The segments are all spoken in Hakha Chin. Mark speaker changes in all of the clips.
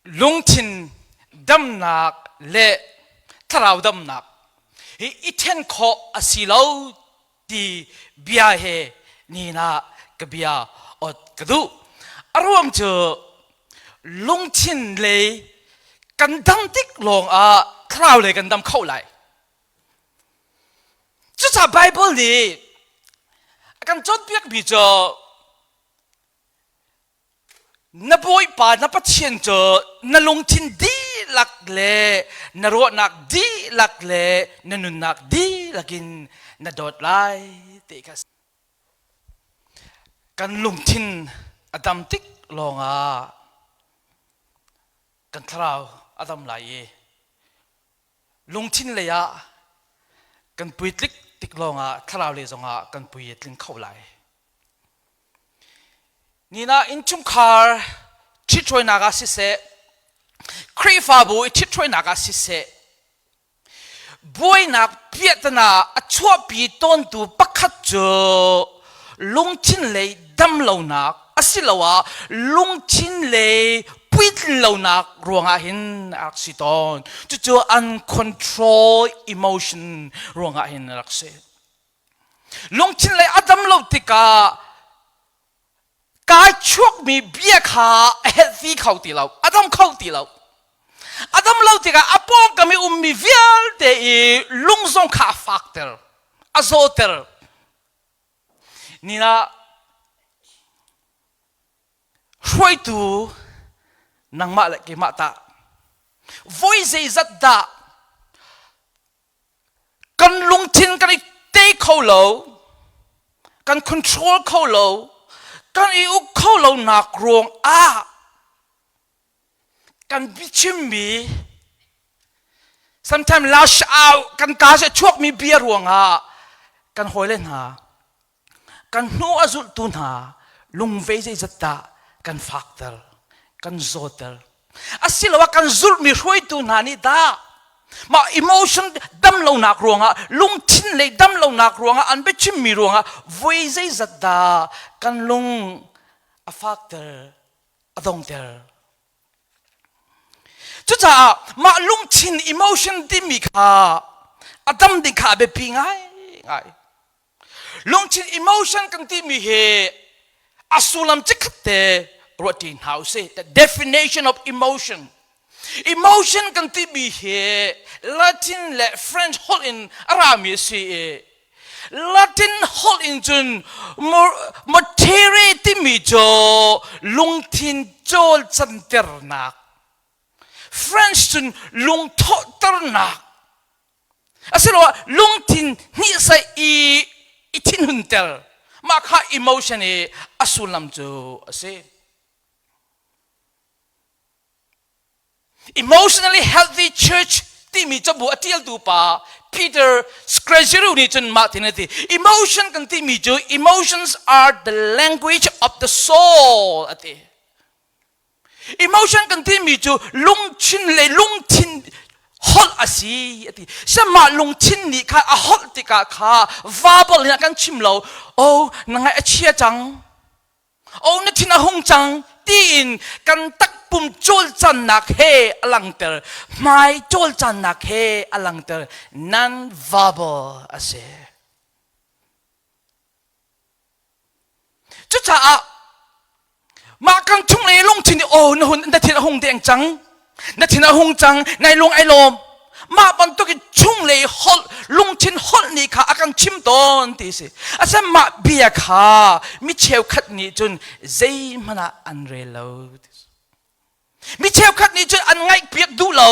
Speaker 1: Lungthin damnak le thlarau damnak hi i then khawh a si lo ti bia he ni ah ka bia ot ka duh. A ruang cu lungthin lei kan dam tik lawng ah thlarau lei kan dam kho lai. Cucaah Bible nih a kan cawnpiakmi cu Na Bawipa na Pathian cu na lungthin dihlak le na ruahnak dihlak le na nunnak dihlak in na dawt lai ti kha kan lungthin a dam tik lawngah kan thlarau a dam lai i lungthin lei ah kan puitlik tik lawngah thlarau lei zongah kan pui a tling kho lai. Nina innchungkhar ṭhithruainak ah siseh, Khrihfabu i ṭhithruainak ah siseh, buainak piahtana a chuahpi tawntu pakhat cu lungthin lei damlonak asiloah lungthin lei puitlin lonak ruangah hin a rak si tawn. Cucu uncontrolled emotion ruangah hin a rak si. Lungthin lei a dam lo tikah kai chuakmi bia kha a healthy kho ti lo, a dam kho ti lo. A dam lo tikah a pawngkam i ummi vialte i lung zong kha a fakter, a zawter. Nina hruaitu nangmah le keimah tah voi zeizat dah Kan lungthin kan i tei kho lo, kan control kho lo, kan i uk kho lo nak ruang ah kan biachimmi sometimes lash out kan ka se chuakmi bia ruangah kan hawile hna kan hnu a zulhtu hna lungvei zeizat dah kan fakter kan zawter asiloah kan zulhmi hruaitu hna nih dah mah emotion damlonak ruangah lungthin lei damlonak ruangah an biachimmi ruangah voi zeizat dah kan lung a fakter a dongter Cucaah mah lungthin emotion timi kha a dam ding kha a biapi ngaingai. Lungthin emotion kan timi hi a sullam chikkhat te ruahṭi hna usih. The definition of emotion. Emotion kan timi hi Latin le French holh in a rami a si i Latin holh in cun motere timi cu lungthin cawlcanternak French cun lungthawhternak asiloah lungthin hnihsaih i i thinhunter mah kha emotion i a sullam cu a si. Emotionally healthy church timi cabu a ṭialtu pa Peter Screzero nih cun mah tin a ti emotion kan timi cu emotions are the language of the soul a ti emotion kan timi cu lungthin le lungthin holh a si a ti mah lungthin nih kha a holh tikah kha verbal in a kan chim lo oh na ngaih a chia cang O na thin a hung cang tiin kan takpum cawlcannak he a langter hmai cawlcannak he a langter non verbal a si cucaah mah kan chung le lungthin i o na hun na thin a hung deng cang na thin a hung cang nai lung ai lawm mah bantuk in chunglei holh lungthin holh nih kha a kan chim tawn ti si asem mah bia kha mi cheukhat nih cun zeihmanh ah an rel lo mi cheukhat nih cun an ngaihpiak duh lo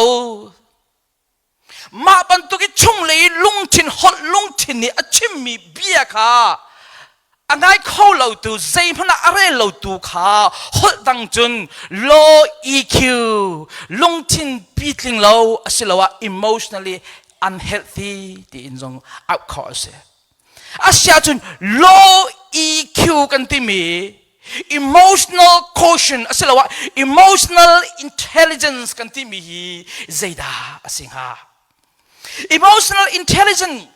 Speaker 1: Mah bantuk i chunglei lungthin holh lungthin nih a chimmi bia kha a ngai kho lotu zeihmanh ah a rel lotu kha holh dang cun low EQ lungthin pitling lo asiloah emotionally unhealthy tiin zong auh khawh a si. Asiahcun low EQ kan timi emotional quotient asiloah emotional intelligence kan timi hi zeidah a si hnga? Emotional intelligence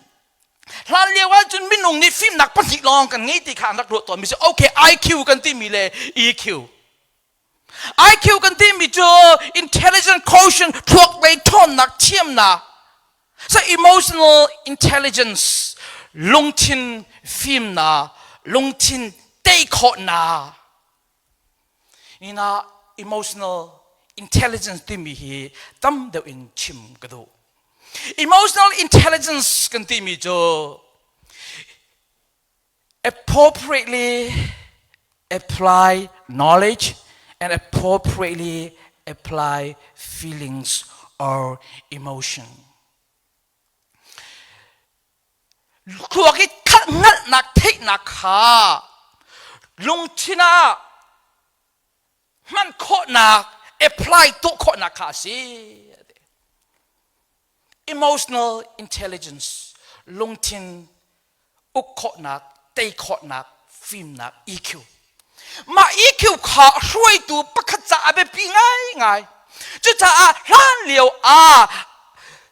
Speaker 1: hlan lio ahcun minung nih fimnak pahnih lawng kan ngei ti kha an rak ruah tawnmi si okay IQ kan timi le EQ. IQ kan timi cu intelligent quotient thluak lei ṭhawnnak thiamnak so emotional intelligence lungthin fimnak lungthin tei khawhnak ina emotional intelligence timi hi tam deuh in chim ka duh emotional intelligence kan timi cu appropriately apply knowledge and appropriately apply feelings or emotion. Thluak i hngalhnak theihnak kha lungthin ah hman khawhnak apply tuah khawhnak kha a si. Emotional intelligence lungthin uk khawhnak tei khawhnak fimnak EQ mah EQ kha hruaitu pakhat ca a biapi ngaingai cucaah hlan lio ah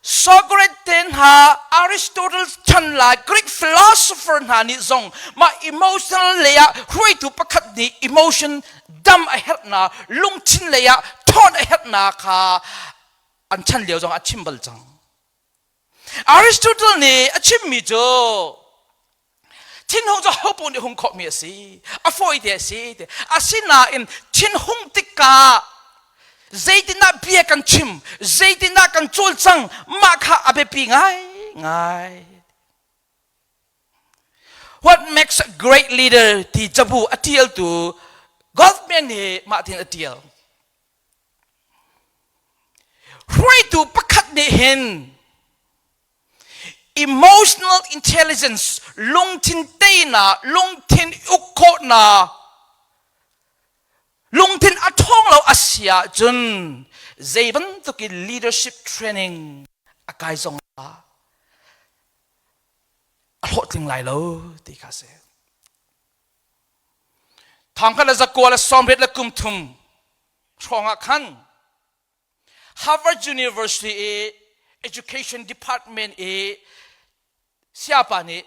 Speaker 1: Socrates hna Aristotle chan lai Greek philosopher hna nih zong mah emotional lei ah hruaitu pakhat nih emotion dam a herhnak lungthin lei ah ṭhawn a herhnak kha an chan lio zong a chim bal cang. Aristotle nih a chimmi cu thinhung cu hopoh nih hung khawhmi a si a fawi te a si te asinain thinhung tikah zeitindah bia kan chim zeitindah kan cawlcang mah kha a biapi ngai ngai What makes a great leader ti cabu a tialtu Goldman nih mah tin a tial Hruaitu pakhat nih hin emotional intelligence lungthin teinak lungthin uk khawhnak lungthin a ṭhawng lo a si ahcun zei bantuk in leadership training a kai zong ah a hlawhtling lai lo ti kha si. Thongkhat le zakua le sawmriat le kum thum hrawng ah khan Harvard University i Education Department i siapa nih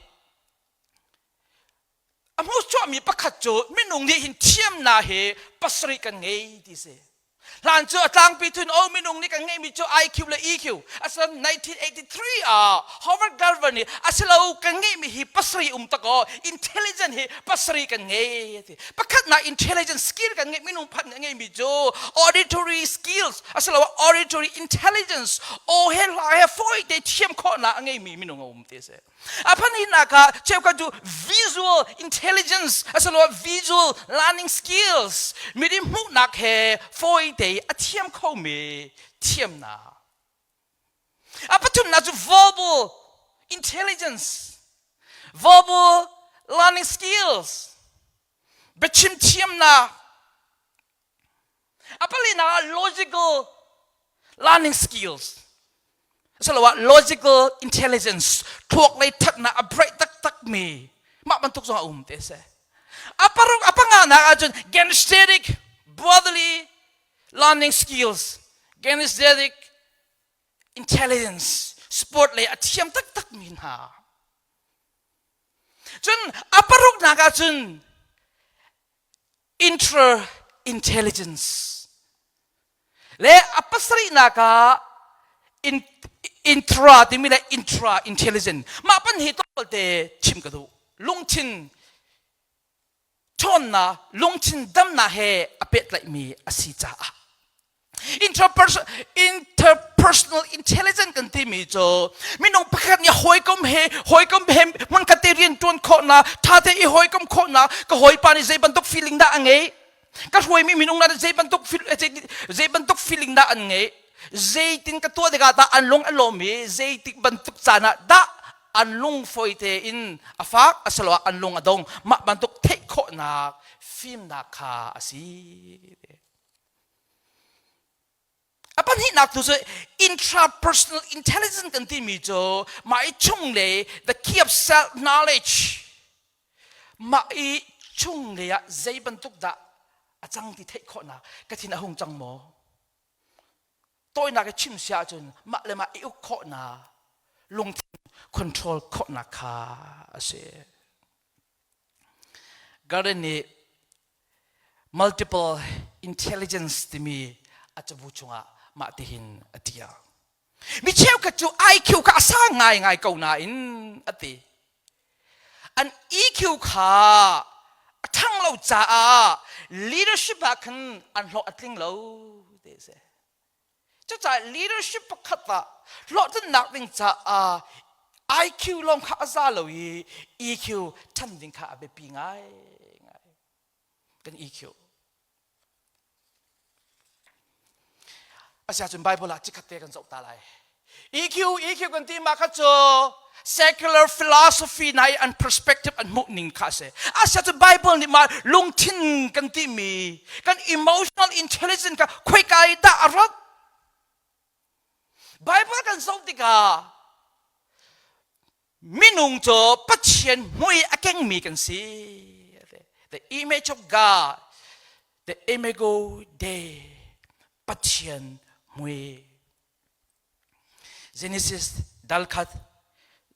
Speaker 1: a hmuhchuahmi pakhat cu minung nih hin thiamnak hi pasarih kan ngei ti si. Hlan cu a tlangpi thun o minung nih kan ngeihmi cu IQ le EQ. Asan 1983 ah Howard Gardner nih asilo kan ngeihmi hi pasarih um tak aw intelligent hi pasarih kan ngei ati. Pakhatnak intelligent skill kan ngeih minung phat nih a ngeihmi cu auditory skills asiloah auditory intelligence aw he hla he fawi te thiam khawhnak a ngeimi minung a um ti a si. A phanihnak ah cheukhat cu visual intelligence asiloah visual learning skills miri hmuhnak he fawite a thiam khomi thiamnak. A pathumnak cu verbal intelligence, verbal learning skills, biachim thiamnak. A palinak ah logical learning skills asiloah logical intelligence thluak lei thatnak a bright taktak mi mah bantuk zong a um te si. A paruk a panganak ahcun kinesthetic bodily learning skills kinesthetic intelligence sport lei a thiam taktak mi hna. Cun a paruknak ahcun inter intelligence le a pasarihnak ah intra timi le intra intelligent mah pan hi te chim ka duh lungthin ṭhawnnak lungthin damnak he a pehtlaihmi a si caah Interpersonal intelligence kan timi cu minung pakhat nih hawikom he hawikom he hmunkhat te rian ṭuan khawhnak ṭha te i hawikom khawhnak ka hawipa nih zei bantuk feeling dah a ngei ka hruaimi minung nih zei bantuk zei bantuk feeling dah an ngei zeitin ka tuah tikah dah an lung a lawm i zeitik bantuk caan ah dah an lung fawi tein a fak asiloah an lung a dong mah bantuk theih khawhnak fimnak kha a si. A pahnihnak tu cu intrapersonal intelligence kan timi cu mah i chunglei the key of self knowledge mah i chunglei ah zei bantuk dah a cang ti theih khawhnak ka thin a hung cang maw tawinak i chim si ahcun mah le mah i uk khawhnak lungthin control khawhnak kha a si Garden nih multiple. Intelligence timi a cabu chungah mah tihin a tial. Mi cheukhat cu IQ kha a sang ngaingai ko nain a ti. An EQ kha a ṭhang lo caah leadership ah khan an hlawh a tling lo ti a si. Cucaah leadership pakhat ah hlawhtlinnak ding caah IQ lawng kha a za lo i EQ ṭhan ding kha a biapi ngaingai. Kan EQ. Asiahcun Bible ah cikhat te kan zoh ta lai. EQ, EQ kan ti mah kha cu secular philosophy na i an perspective an hmuh ning kha a si. Asiahcun Bible nih mah lungthin kan timi kan emotional intelligence kha khoika i dah a rat? Bible kan zoh tikah minung cu Pathian mui a kengmi kan si. The image of God, the imago Dei, Pathian mui. Genesis dal khat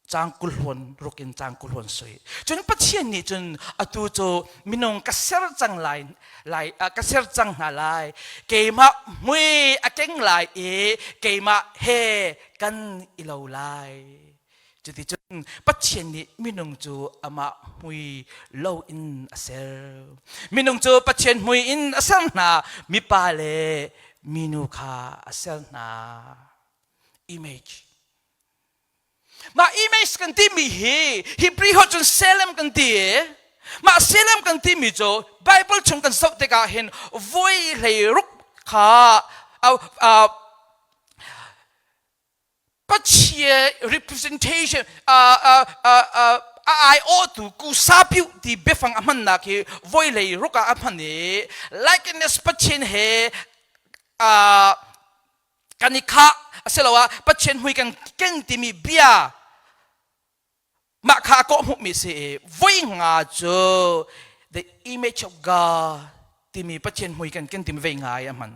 Speaker 1: cang kulhuan rukin cang kulhuan sui. Cun Pathian nih cun atu cu minung ka ser cang lai lai ka ser cang hna lai keimah mui a keng lai i keimah he kan i lo lai. Cuticun Pathian nih minung cu amah mui lo in a ser. Minung cu Pathian mui in a ser hna, mipa le minu kha a ser hna. Image. Mah image kan timi hi Hebrew holh cun Salem kan ti i mah Salem kan timi cu Bible chung kan zoh tikah hin voi hlei ruk kha Pathian representation a aiawhtu kusapiu ti biafang a hmannak hi voi hlei ruk ah a hman i likeness Pathian he kan i khah asiloah Pathian mui kan ken timi bia mah kha a kawh hmuhmi si i voi nga cu the image of God timi Pathian mui kan ken timi vei ngai a hman.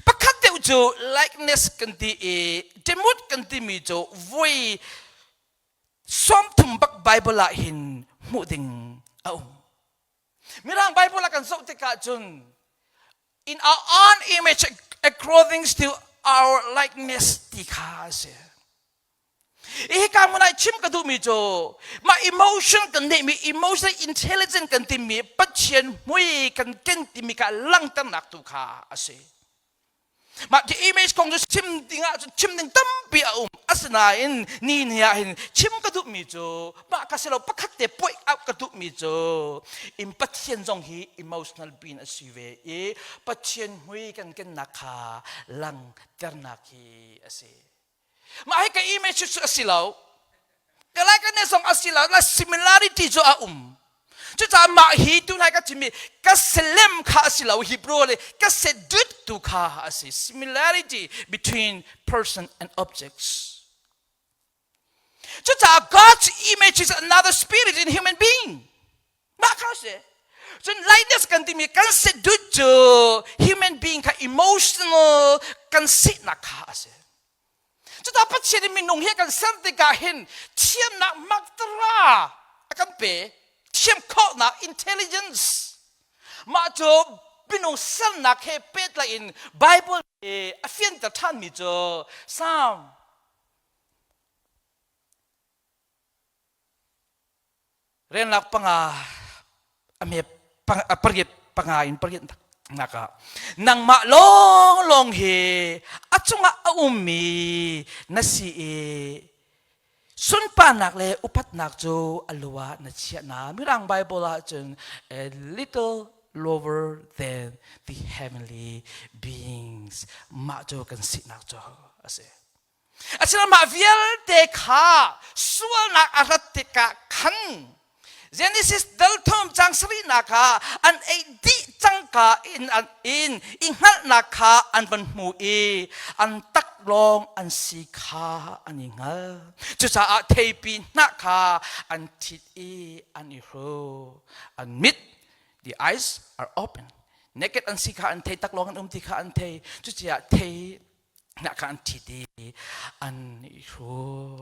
Speaker 1: Pakhat deuh cu likeness kan ti i demut kan timi cu voi 30 bak Bible ah hin hmuh ding a um. Mirang Bible ah kan zoh tikah cun in our own image according to our likeness ti kha a si. Hika hmun ah chim ka duhmi cu mah emotion kan neihmi emotional intelligence kan timi Pathian mui kan ken timi kha langhternak tu kha a si. Mah the image kong cu chim ding ah cun chim ding tampi a um. Asinain ni ni ah hin chim ka duhmi cu mah ka si lo pakhat te point out ka duhmi cu in Pathian zong hi emotional being a si ve i Pathian mui kan kennak kha langhternak hi a si. Mah hi ka image cu a si lo. Ka likeness zong a si lo. La similarity cu a um. Cucaah mah hi tunai ka chimmi ka selem kha a si lo Hebrew le ka sedut tu kha a si. Similarity between person and objects. Cucaah God's image is another spirit in human being. Mah kha si. Cun likeness kan timi kan sedut cu human being kha emotional kan sinak kha a si. Cuta Pathian in minung hi kan ser tikah hin thiamnak maktara a kan pe thiam khawhnak intelligence mah cu minung sernak he pehtlaih in Bible he a fianter ṭhanmi cu Psalm Renglak panga a me pariat panga in pariat nak ah nangmah lawnglawng hi a cungah a ummi na si i sunparnak le upatnak cu a lu ah na chiah na mirang Bible ah cun a little lower than the heavenly beings mah cu kan sinak cu a si Asinain mah vialte kha sualnak a rat tikah khan Genesis dal thum cang sarihnak ah an ei dih cangka in an in i hngalhnak kha an van hmu i an taklawng an si kha an i hngal. Cucaah theipi hnah kha an ṭhit i an i hru. An mit, the eyes are open. Naked an si kha an thei, taklawng an um ti kha an thei. Cucaah thei hnah kha an ṭhit i an i hru.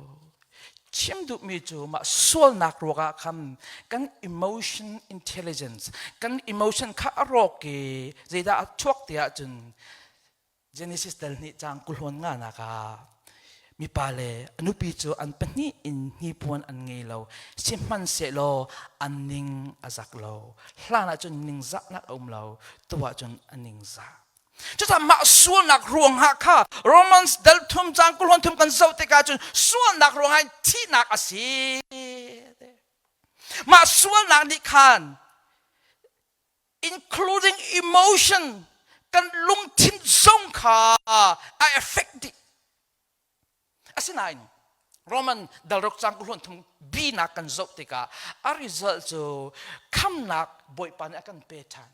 Speaker 1: Chim duhmi cu mah sualnak ruangah khan kan emotion intelligence, kan emotion kha a rawk i zeidah a chuak ti ahcun Genesis dal hnih caang kulhawn nganak ah mipa le a nupi cu an pahnih in hnipuan an ngei lo sihmanhsehlaw an ning a zak lo hlan ah cun ningzahnak a um lo tu ah cun a ningzah Cucaah mah sualnak ruangah kha Romans dal thum caang kulhawn thum kan zoh tikah cun sualnak ruangah thihnak a si. Mah sualnak nih khan including emotion kan lungthin zong kha a affect dih. Asinain Roman dalruk cang kulhon thum bi nak kan zoh tikah a result cu khamnak Bawipa nih a kan pe ṭhan.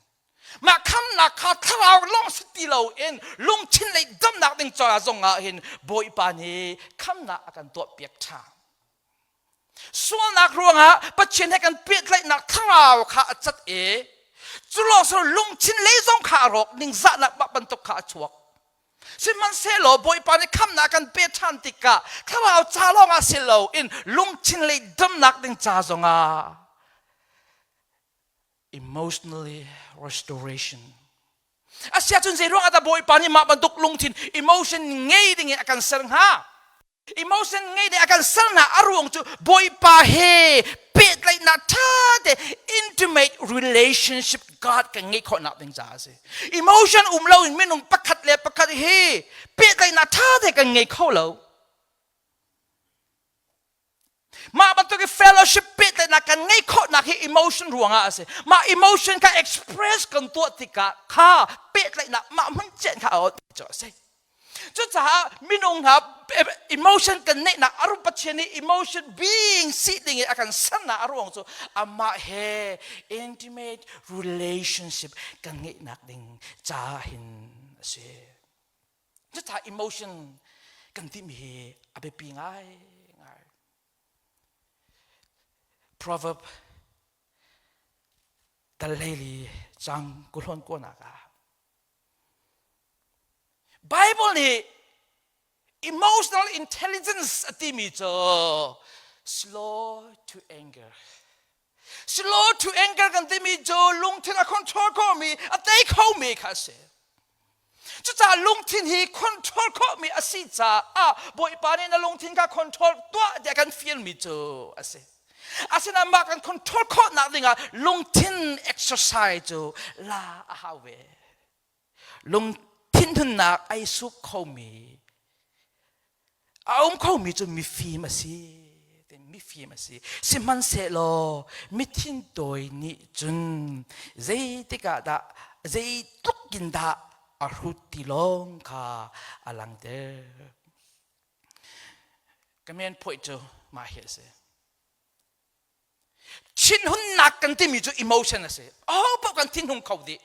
Speaker 1: Mah khamnak kha thlarau lawng si ti loin lungthin lei damnak ding caah zong ah hin Bawipa nih khamnak a kan tuahpiak ṭhan. Sualnak ruangah Pathian he kan pehtlaihnak thlarau kha a cat i cu lawng si lungthin lei zong kha a rawk ningzahnak mah bantuk kha a chuak. Sihmanhsehlaw Bawipa nih khamnak kan pe ṭhan tikah thlarau ca lawngah si loin lungthin lei damnak ding ca zongah emotionally restoration Asiahcun zei ruangah dah Bawipa nih mah bantuk lungthin emotion ngei ding in a kan ser hnga? Emotion ngei ding a kan sernak a ruang cu Bawipa he pehtlaihnak ṭha te intimate relationship God kan ngeih khawhnak ding caah a si. Emotion um loin minung pakhat le pakhat hi pehtlaihnak ṭha te kan ngei kho lo. Mah bantuk i fellowship pehtlaihnak kan ngeih khawhnak hi emotion ruangah a si. Mah emotion kha express kan tuah tikah kha pehtlaihnak mah hmun cian kha a cu a si. Cucaah minung hna emotion kan neihnak a rum Pathian nih emotion being si ding i a kan sernak a ruang cu amah he intimate relationship kan ngeihnak ding caah hin a si. Cucaah emotion kan timi hi a biapi ngai ngai. Proverb dal hleili cang kuhlawn kuanak ah Bible nih emotional intelligence a timi cu slow to anger slow to anger kan timi cu lungthin a control khomi a tei khomi kha a si Cucaah lungthin hi control khawhmi a si caah Bawipa nih na lungthin kha control tuah tiah kan fialmi cu a si. Asinain mah kan control khawhnak dingah lungthin exercise cu la a hau ve. Lungthin hunnak ai sup khomi A um khomi cu mifim a si. Mifim a si. Sihmanhsehlaw mithin tawi nih cun zeitik ah dah zeitluk in dah a hrut ti lawng kha a langter. Ka men phoih cu mah hi a si. Thinhunnak kan timi cu emotion a si. Aho paoh kan thinhung kho dih.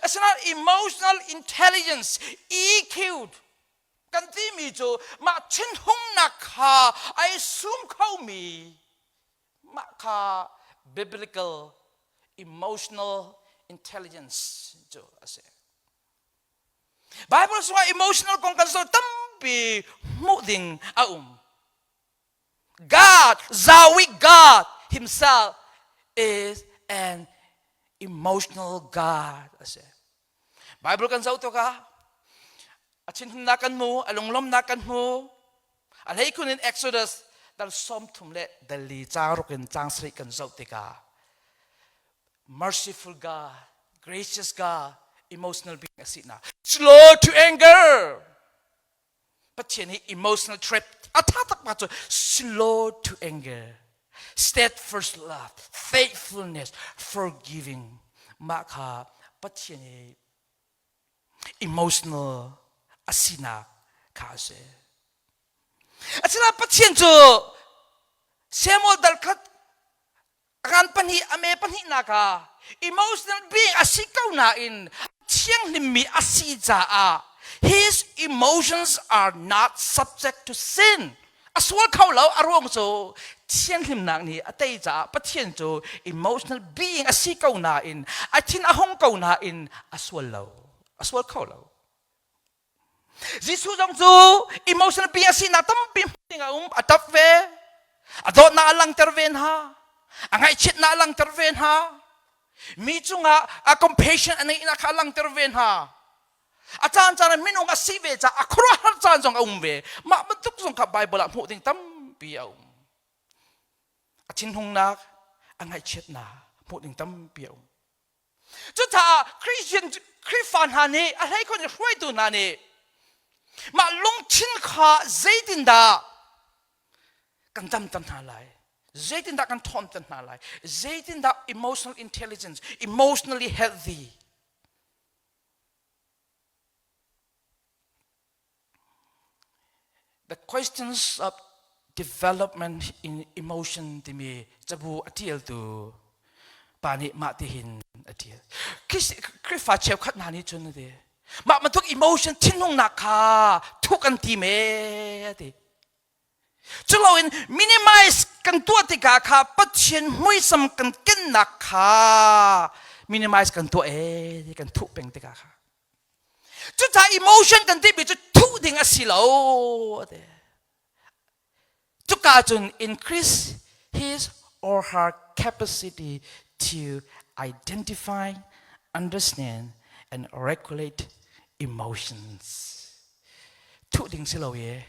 Speaker 1: Asinain emotional intelligence EQ kan timi cu mah thinhungnak kha ai sum khomi mah kha biblical emotional intelligence cu a si. Bible chungah emotional kong kan zoh tampi hmuh ding a um. God, Zoe God himself is an emotional God a si. Bible kan zoh tikah a thinhunnak kan hmu, a lunglawmnak kan hmu. A hleikhun in Exodus dal 30 le dal li caang ruk in caang sarih kan zoh tikah merciful God, gracious God, emotional being a si na. Slow to anger. Pathian hi emotional trip a tha tak ma cu slow to anger steadfast love faithfulness forgiving mah kha Pathian hi emotional a sinak kha a si asinain Pathian cu Samuel dal khat Ran pahnih a me pahnihnak ah emotional being a si ko nain thianghlimmi a si caah his emotions are not subject to sin. A sual kho lo a ruang cu thianghlimnak nih a tei caah Pathian cu emotional being a si ko nain a thin a hung ko nain a sual lo. A sual kho lo. Jesuh zong cu emotional being a sinak tampi hmuh ding a um a tap ve. A dawtnak a langhter ve hna. A ngaihchiatnak a langhter ve hna. Mi cungah a compassion a neihnak kha a langhter ve hna. A caan caan ah minung a si ve caah a khuaruahhar caan zong a um ve. Mah bantuk zong kha Bible ah hmuh ding tampi a um. A thinhungnak, a ngaihchiatnak hmuh ding tampi a um. Cucaah Christian Khrihfa hna nih a hleikhun i hruaitu hna nih mah lungthin kha zeitindah kan damter hna lai zeitindah kan ṭhawnter hna lai zeitindah emotional intelligence emotionally healthy The questions of development in emotion timi cabu a ṭialtu pa nih mah tihin a ṭial. Khrihfa cheukhat hna nih cun a ti. Mah bantuk emotion thinhungnak kha thuk an ti me a ti. Culoin minimize kan tuah tikah kha Pathian muisam kan kennak kha minimize kan tuah ee ti kan thuh peng tikah kha. Cucaah emotion kan timi cu thuh ding a si lo. Cuka cun increase his or her capacity to identify, understand, and regulate emotions. Thuh ding si lo i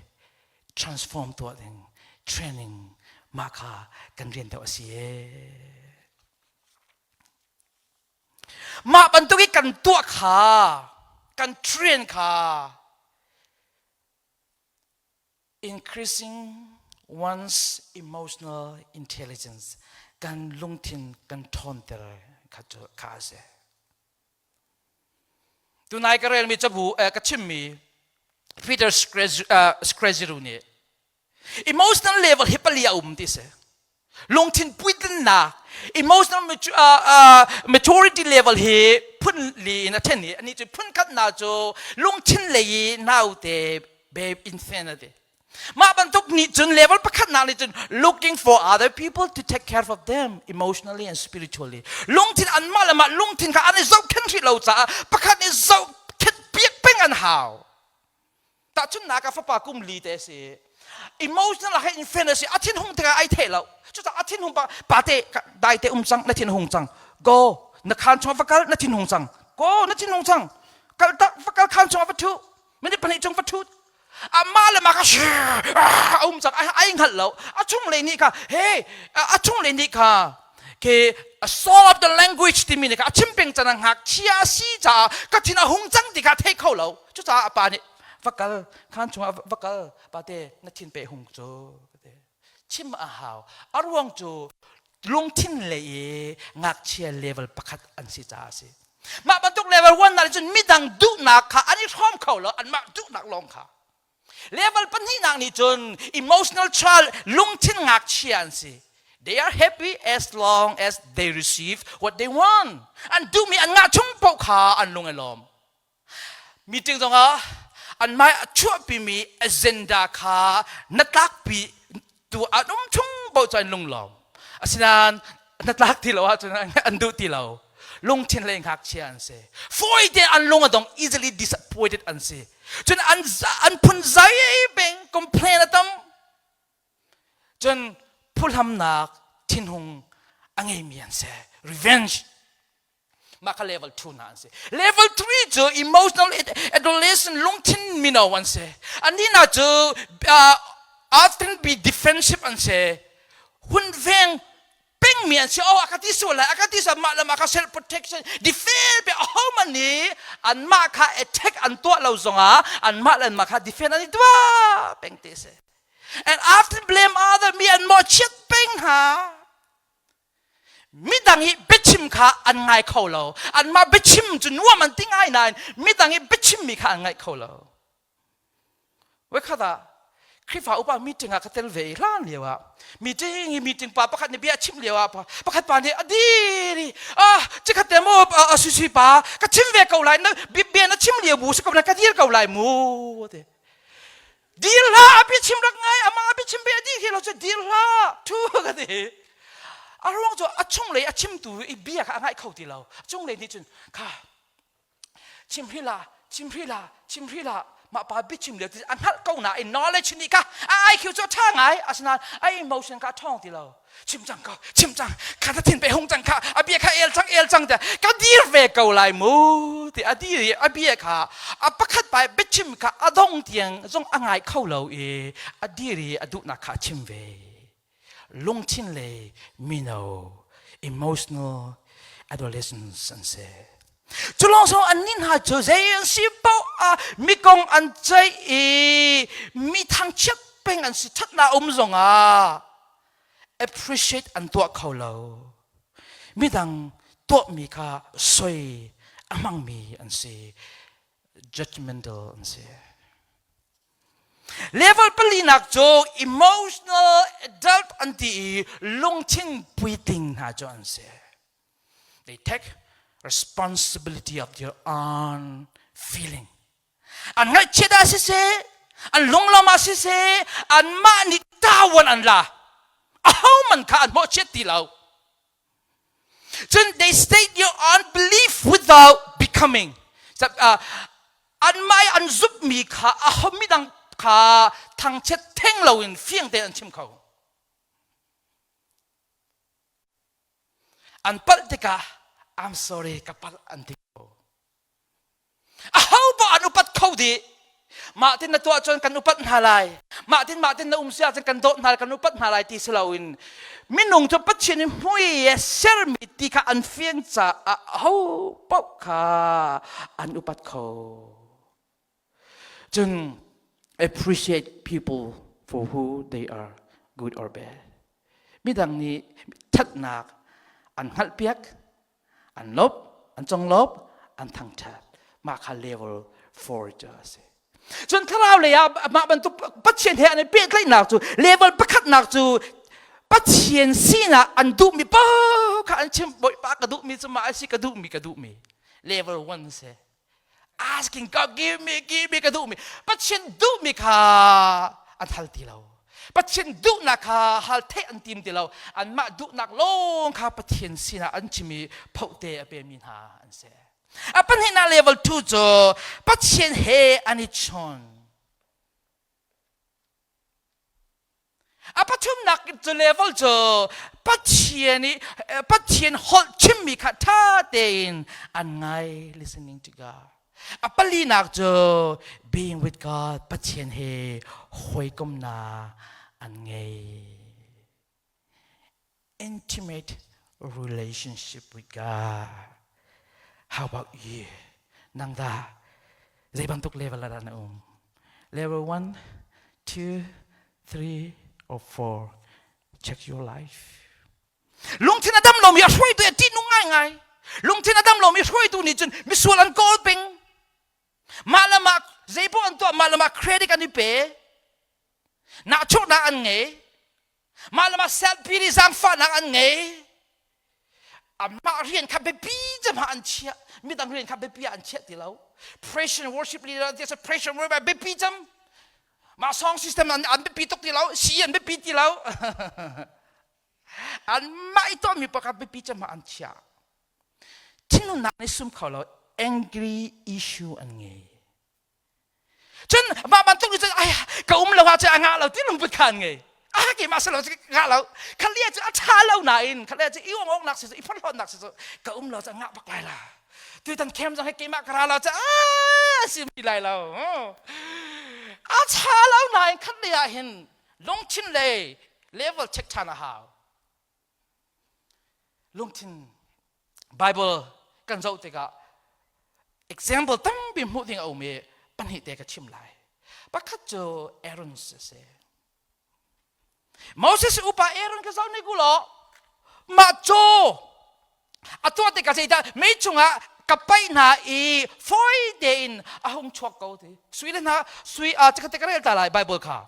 Speaker 1: transform tuah ding training mah kha kan rian deuh a si e. Mah bantuk i kan tuah kha, kan train kha increasing one's emotional intelligence kan lungthin kan ṭhawnter kha cu kha a si. Tunai ka relmi cabu eh, ka chimmi Peter Screziru nih Emotional level hi pali a um ti si. Lungthin puitlinnak emotional maturity level hi phun li in a then i ani cu phun khatnak cu lungthin lei i naute babe infant a ti. Mah bantuk nih cun level pakhatnak nih cun looking for other people to take care of them emotionally and spiritually. Lungthin anmah le mah lungthin kha an i zohkhenh hrih lo caah pakhat nih zohkhenh piak peng an hau. Tahchunhnak ah fapa kum li te a si. Emotional ah in fan a si. A thin hung tikah ai theh lo. Cucaah a thin hung pa pate dai te um cang na thin hung cang. Go na khan chung va kal na thin hung cang. Go na thin hung cang. Kal tak va kal khan chung va thu. Minute pahnih chung va thu. Amah le mah kha a um cang ai hngalh lo. A chung le nih kha hey a chung le nih kha ke solve the language timi nih kha a chim peng can ngakchia a si caah ka thin a hung cang ti kha thei kho lo. Cucaah a pa nih va kal khan chungah va kal pate na thin pe hung cu chim a hau a ruang cu lungthin lei i ngakchia level pakhat an si caah a si mah bantuk level 1 na cun midang duhnak kha an i hrawm kho lo anmah duhnak lawng kha level pahnihnak nih cun emotional child lungthin ngakchia an si they are happy as long as they receive what they want an duhmi an ngah chung paoh kha an lung i lawm Meeting zongah anmah a chuahpimi agenda kha na tlakpi tu an um chung paoh cu an lunglawm. Asinain na tlak ti lo ahcun an duh ti lo. Lungthin lei ngakchia an si. Fawi te an lung a dong easily disappointed an si. Cun an an phunzai peng complain a tam. Cun phuhlamnak thinhung a ngeimi an si. Revenge Mah kha level 2 hna an si. Level 3 cu emotional adolescent lungthin mino an si. Annih hna cu uh, often be defensive an si. Hun veng pengmi an si. Oh, a ka ti sual lai, a ka ti sual mah le mah kha self protection defend pe ahohmanh nih anmah kha attack an tuah lo zongah anmah le anmah kha defend an i tuah peng ti si. And after blame other mi an mawhchiat peng hna. Midang i biachim kha an ngai kho lo. Anmah biachim cu nuam an ti ngai nain midang i biachimmi kha an ngaih kho lo. Voikhat ah Khrihfa upa meeting ah ka tel ve i hlan lio ah meeting i meeting pa pakhat nih bia a chim lio ah pakhat pa nih a dir i ah cikhat te maw a sui sui pa ka chim ve ko lai na bia na chim lio bu si ko na ka dir ko lai mu ti Dir hlah a biachim rak ngai amah a biachim be a dih khi lo cu dir hlah thu ka ti a ruang cu a chunglei a chimtu i bia kha a ngaih kho ti lo a chunglei nih cun kha chim hri la chim hri la chim hri la. Mah pa biachim lio ti a hngalh ko nain knowledge nih kha a IQ cu a ṭha ngai asinain a emotion kha a ṭhawng ti lo. Chim cang ko, chim cang, kha ta thin pe hung cang kha, a bia kha el cang el cang te ka dir ve ko lai mu ti a dir i a bia kha a pakhat pa biachim kha a dong tiang zong a ngai kho lo i a dir i a duhnak kha a chim ve. Lungthin le mino emotional adolescence an si. Cu lawng song an nih hna cu zei an si paoh ah mi kong an ceih i mi thangchiat peng an si thatnak um zongah appreciate an tuah kho lo. Midang tuahmi kha soi a hmangmi an si. Judgmental an si. Level palinak cu emotional adult an ti i lungthin puitling hna cu an si. They take responsibility of their own feeling. An ngaihchiat ah siseh, an lunglawm ah siseh, anmah nih tawan an la. Ahoman kha an mawhchiat ti lo. Cun they state your own belief without becoming. Anmah i an zumhmi kha aho midang kha thangchiat theng loin fiang tein an chim kho. An palh tikah I'm sorry ka palh an ti ko. Aho poah an upat kho dih. Mah tin na tuah cun kan upat hna lai. Mah tin mah tin na um si ahcun kan dawt hna lai, kan upat hna lai ti si loin minung cu Pathian in mui sermi ti kha an fian caah aho paoh kha an upat kho. Cun appreciate people for who they are, good or bad. Midang nih ṭhatnak an hngalhpiak, an lop, an conglawp, an thangṭhat. Mah kha level 4 cu a si. Cun thlarau lei ah mah bantuk Pathian he an i pehtlaihnak cu level pakhatnak cu Pathian sinah an duhmi paoh kha an chim Bawipa ka duhmi cu mah a si ka duhmi ka duhmi level 1 si asking God give me give me ka duhmi Pathian duhmi kha an hal ti lo Pathian duhnak kha hal theih an tim ti lo anmah duhnak lawng kha Pathian sinah an chim i phohte a pemi hna an si a pahnihnak level 2 cu Pathian he an i chawn A pathumnak cu level cu Pathian i Pathian holh chimmi kha ṭha tein an ngai listening to God. A palinak cu being with God Pathian he hawikomnak an ngei. Intimate relationship with God. How about you? Nang dah zei bantuk level ah dah na um? Level 1, 2, 3, or 4. Check your life. Lungthin a dam lomi a hruaitu a ṭihnung ngaingai. Lungthin a dam lomi hruaitu nih cun misual an kawl peng. Mah le mah zeipaoh an tuah, mah le mah credit an i pe. Nahchuahnak an ngei. Mah le mah self pity zaangfahnak an ngei. Amah rian kha biapi cem ah an chiah. Midang rian kha biapi ah an chiah ti lo. Praise and worship leader an ti praise and worship biapi cem. Mah song system an, an biapi tuk ti lo. Si an biapi ti lo. an mah i tuahmi pakhat biapi cem ah an chiah. Thinlungnak nih sum kho lo. Angry issue an ngei. Cun mah bantuk nih cun ai ka um lo ahcun a ngah lo ti lungput kha an ngei. A keimah si lo cu ngah lo. Khalia cu a ṭha lo nain khalia cu i uang si i phorhlawtnak si cu ka um lo cu a ngah bak lai la. Tutan khem zong hi keimah ka ra lo cu a si mi lai lo. A ṭha lo nain khatlei ah hin lungthin lei level check ṭhan a hau. Lungthin Bible kan zoh tikah example tampi hmuh ding a um i pahnih te ka chim lai. Pakhat cu Aaron a si. Moses upa Aaron ka zoh ne ku law mah caw a tuah tikah zeidah mei chungah ka paih hna i fawi tein a hung chuak ko ti. Sui le hna sui a chikkhat te ka rel ta lai Bible kha.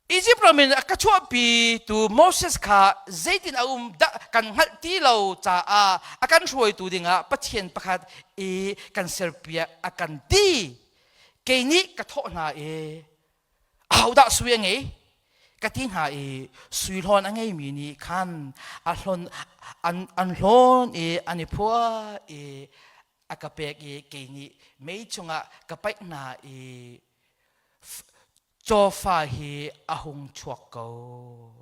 Speaker 1: Izipt ram in a ka chuahpitu Moses kha zeitin a um dah kan hngalh ti lo caah a kan hruaitu dingah Pathian pakhat i kan serpiak a kan ti. Kei nih ka thawh hna i ahodah sui a ngei? Ka ti hna i sui hlawn a ngeimi nih khan a hlawn an, an hlawn i an i phuah i. A ka pek i kei nih mei chungah ka paih hna i cawfa hi a hung chuak ko.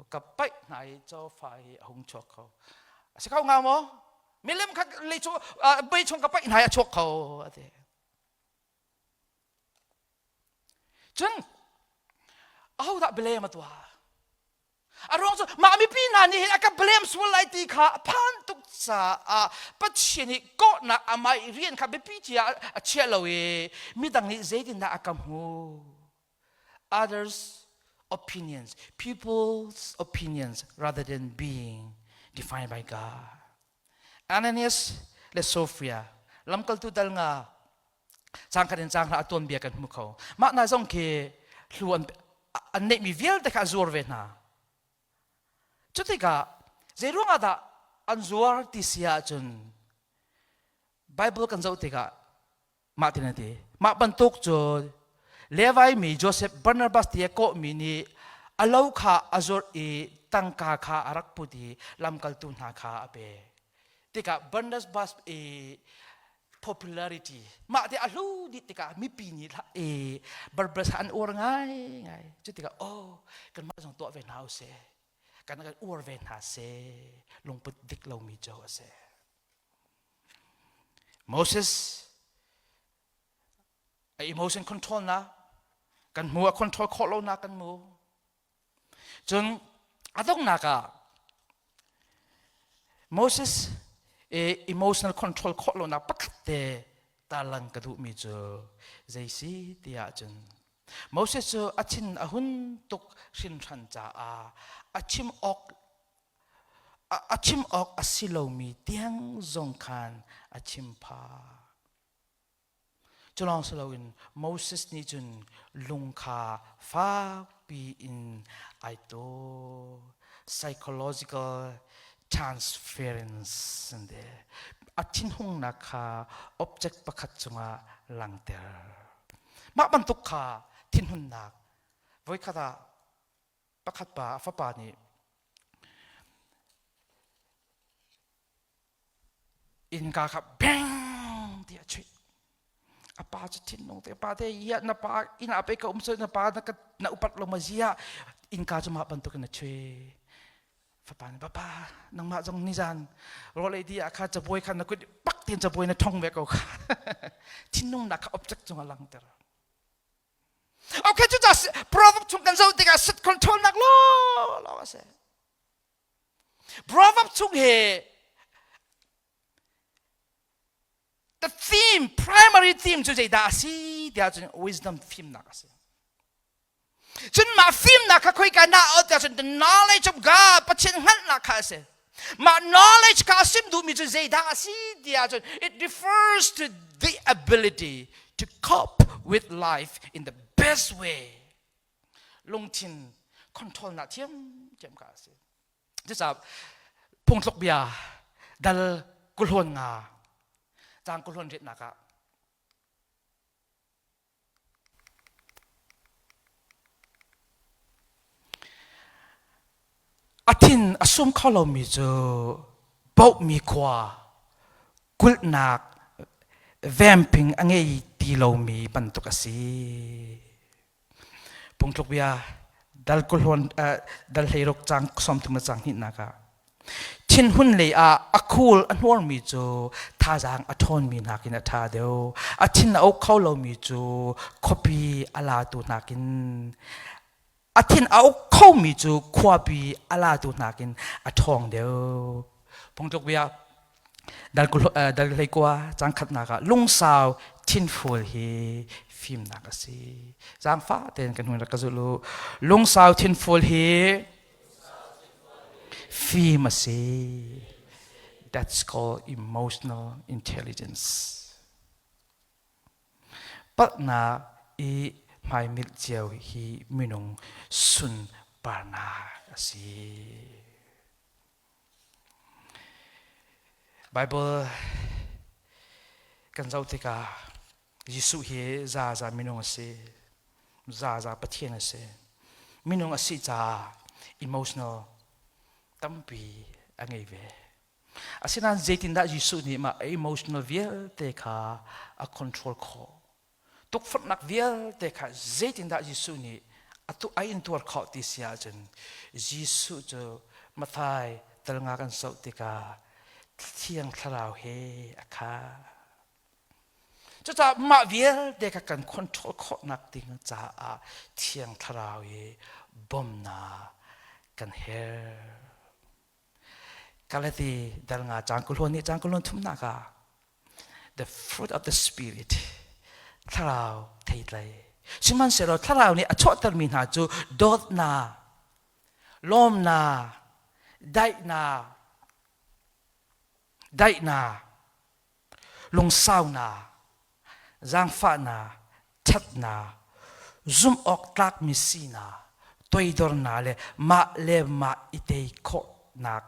Speaker 1: Ka paih hna i cawfa hi a hung chuak ko. A si kho hnga maw? Milem kha lei chung mei chung ka paih hna i a chuak kho a ti. Cun ahodah blame a tuah? A ruang cu mah mipi hna nih hin a ka blame sual lai ti kha a phan tuk caah Pathian nih kawhnak amah i rian kha biapi tiah a chiah lo i midang nih zeitindah a ka hmu? Others opinions, people's opinions rather than being defined by God. Ananias le Sophia lamkaltu dal nga cangkhat in canghla a tuanbia kan hmu kho. Mah hna zong khi hlu an, an neihmi vialte kha a zuar ve hna. Cutikah zei ruangah dah an zuar ti si ahcun Bible kan zoh tikah mah tin a ti. Mah bantuk cu Levi mi Joseph Barnabas ti a kawhmi nih a lo kha a zuarh i tangka kha a rak put i lamkaltu hna kha a pek. Tikah Barnabas i popularity mah te a hlu dih tikah mipi nih e Barnabas an uar ngai ngai. Cu tikah oh kanmah zong tuah ve hna usih. Kan kan uar ve hna seh. Lungput dik lomi cu a si. Moses a emotion control na kan hmu a control khawh lo na kan hmu cun a donghnak ah Moses e emotional control khawh lo nak pakhat te tarlang ka duhmi cu zei si tiah cun Moses cu a thin a hun tuk hrinhran caah a chim awk A chim awk a si lomi tiang zong khan a chim phah. Cu lawng si loin Moses nih cun lung kha fakpi in ai taw. Psychological transference an ti. A thinhungnak kha object pakhat cungah langhter. Mah bantuk kha thinhunnak voikhat ah pakhat pa a fapa nih innka kha beng tiah a chuih a pa cu thinlung te pa te ia na pa inn ah pei ka um na pa na ka na upat lo ma zia innka cu mah bantukin a chuih fapa nih papa nangmah zong nizan rawl ei di ah kha cabuai kha na kut pak tin cabuai na thong ve ko kha thinlung nak kha object cungah langter Okay, cucaah proverb chung kan zoh tikah set control nak law law a si. Proverb chung hi the theme, primary theme cu zeidah a si tiah cun wisdom fimnak a si. Cun mah fimnak kha khoika na tiah cun the knowledge of God, Pathian hngalhnak kha a si. Mah knowledge kha a sim duhmi cu zeidah a si tiah cun it refers to the ability to cope with life in the best way. Lungthin control na thiam thiam ka a si. Cucaah phungthluk bia dal kulhawn nga cang kulhawn riatnak ah A thin a sum kho lomi cu bohmi khua kulhnak vamping a ngei ti lomi bantuk a si. Phungtluk bia dal kulhawn dal hleiruk cang 30 le cang hnihnak ah Thinhun lei ah a khul a hnuarmi cu thazaang a ṭhawnmi nakin a ṭha deuh. A thin a uk kho lomi cu khuapi a latu nakin a thin a uk khomi cu khuapi a latu nakin a ṭhawng deuh. Phungtluk bia dal hleikua cang khatnak ah lungsau thinfual hi fimnak a si. Zaangfah tein kan hun rak ka zulh u. Lungsau thinfual hi Fim a si. That's called emotional intelligence. Palhnak i hmaimilh cio hi minung sunparnak a si. Bible kan zoh tikah Jesuh hi zaza minung a si. Zaza Pathian a si. Minung a si caah emotional tampi a ngei ve. Asinain zeitindah Jesuh nih mah emotional vialte kha a control khawh? Tukforhnak vialte kha zeitindah Jesuh nih atu a intuar khawh ti si ahcun Jesuh cu Matthai tal nga kan zoh tikah Thiang Thlarau he a khat. Cucaah mah vialte kha kan control khawhnak ding caah Thiang Thlarau i bawmnak kan herh. Galati dal nga cang kulhon nih cang kulhon thumnak ah the fruit of the spirit thlarau theitlai sihmanhsehlaw thlarau nih a chuahtermi hna cu dawtnak lawmnak daihnak daihnak lungsaunak, zaangfahnak, ṭhatnak, zumh awk tlakmi sinak, toidornak le mah le mah i tei khawhnak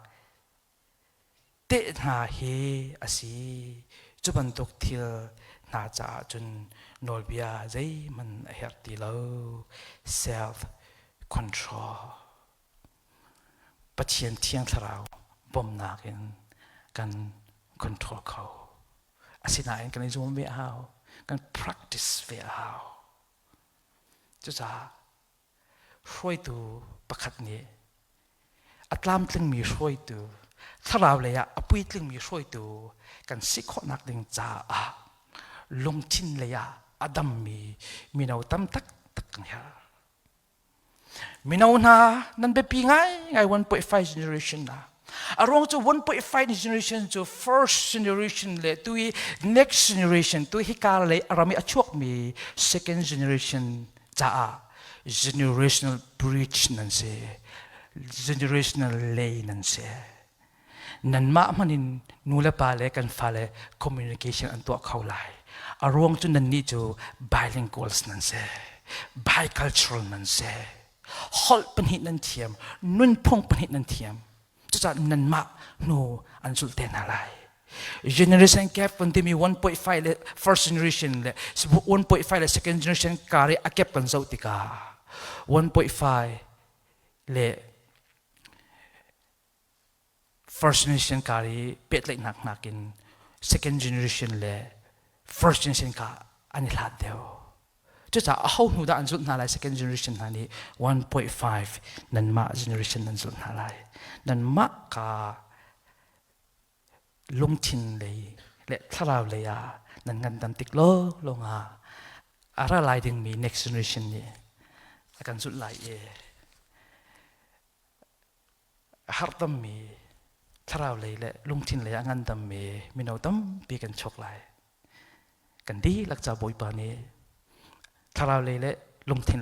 Speaker 1: tehna hi a si. Cu bantuk thil hna caah cun nawlbia zeihmanh a herh ti lo. Self control. Pathian Thiang Thlarau bawmhnak in kan control kho. Asinain kan i zuam ve a hau. Kan practice ve a hau. Cucaah hruaitu pakhat nih a tlamtlingmi hruaitu, thlarau lei ah a puitlingmi hruaitu kan si khawhnak ding caah lungthin lei ah a dammi mino tam taktak kan herh. Mino hna nan biapi ngaingai 1.5 generation na. A ruang cu 1.5 generation cu first generation le tu i next generation tu hi kar lei a ram i a chuakmi second generation caah generational bridge nan si. Generational lei nan si. Nanmah hmanh in nu le pa le kan fale communication an tuah kho lai. A ruang cu nannih cu bilinguals nan si. Bicultural nan si. Holh pahnih nan thiam, nunphung pahnih nan thiam. Cucaah nanmah hnu an zulh te hna lai. Generation gap kan timi 1.5 le first generation le 1.5 le second generation kar i a gap kan zoh tikah 1.5 le First generation kar i pehtlaihnak nakin second generation le first generation ka an i hlat deuh. Cucaah aho hnu dah an zulh hna lai second generation hna nih 1.5 nanmah generation nan zulh hna lai. Nanmah ka lungthin lei le thlarau lei ah nan ngandam tik law lawng ah a ra lai dingmi next generation nih a kan zulh lai i A hartammi thlarau lei le lungthin lei a ngandammi mino tampi kan chuak lai. Kan dihlak ca Bawipa nih thlarau lei le lungthin.